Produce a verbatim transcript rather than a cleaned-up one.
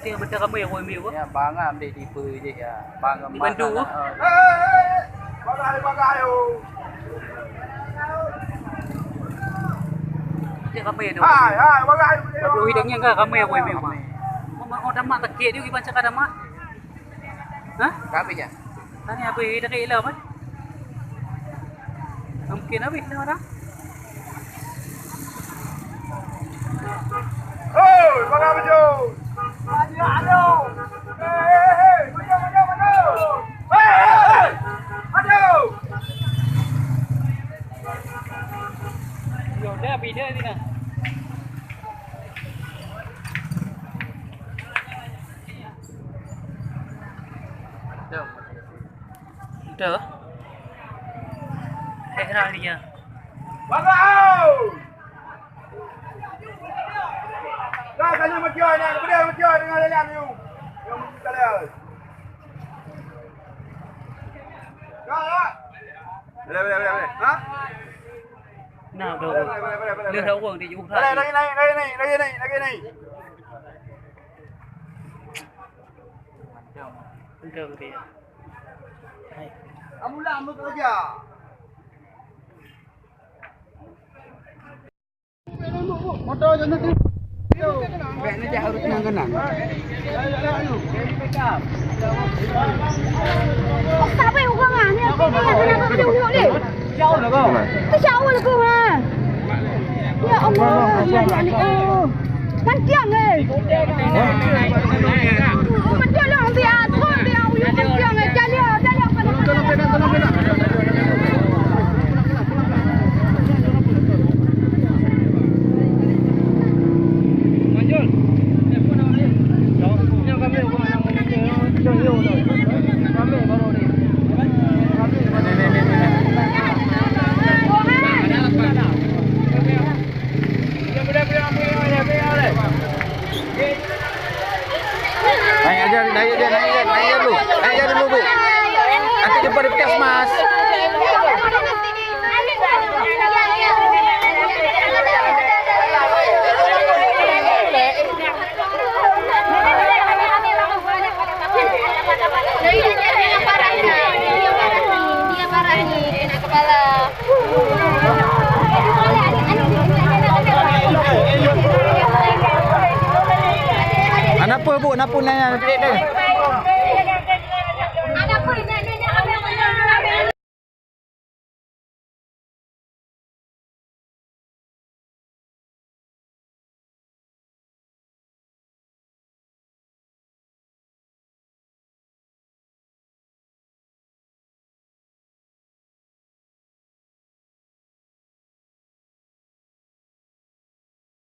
Dia betul ramai orang ambil apa? Ya, bang am dek tipe je ya. Bang am. Dibantu. Mahal, ha. Eh, eh, eh, bagai, bagai, oh. Dia ramai tu. Hai, hai, bagai. Baru hidangnya kan ramai orang ambil apa? Ramai. Mau, mau damat tak dia, dia iban cakap damat. Hah? Kami je. Tanya apa dia tak kira apa? Mungkin habis dah orang. Hei, bagaimana betul? Aduh, aduh. Hei, hei, hei, maju, maju, maju. Hei, hei, hei. Aduh. Yo, dah bina ni nah. Dah. Hek dah dia. Bangun! Dah, tanya mati oi, nak kemudian mati oi dengan lelan you. Yang mesti kalian. Dah, dah. Boleh, boleh, boleh, boleh. Ha? Nah, dah. Boleh, boleh, boleh, boleh, boleh. Dah orang di jumpa. Boleh, lagi naik, lagi naik, lagi naik, lagi naik. Enggak, enggak. Hai. Kamu lah, kamu kerja. Motor jangan tu. Baik ni dia harus kenang-kenang. Oh, siapa yang orang ah? Ni apa ni? Apa nama dia unyuk ni? Insya Allah, kong, ah. Ya Allah, ya Allah. Mantiang, eh. Oh, betul lah, biar aku, biar aku mantiang, eh. Jalan, jalan, jalan. Naik aja, naik aja, naik aja, naik aja dulu. Naik aja dulu, Bu. Nanti jumpa di puskesmas. Ana peue, Bu? Ana peue nyan?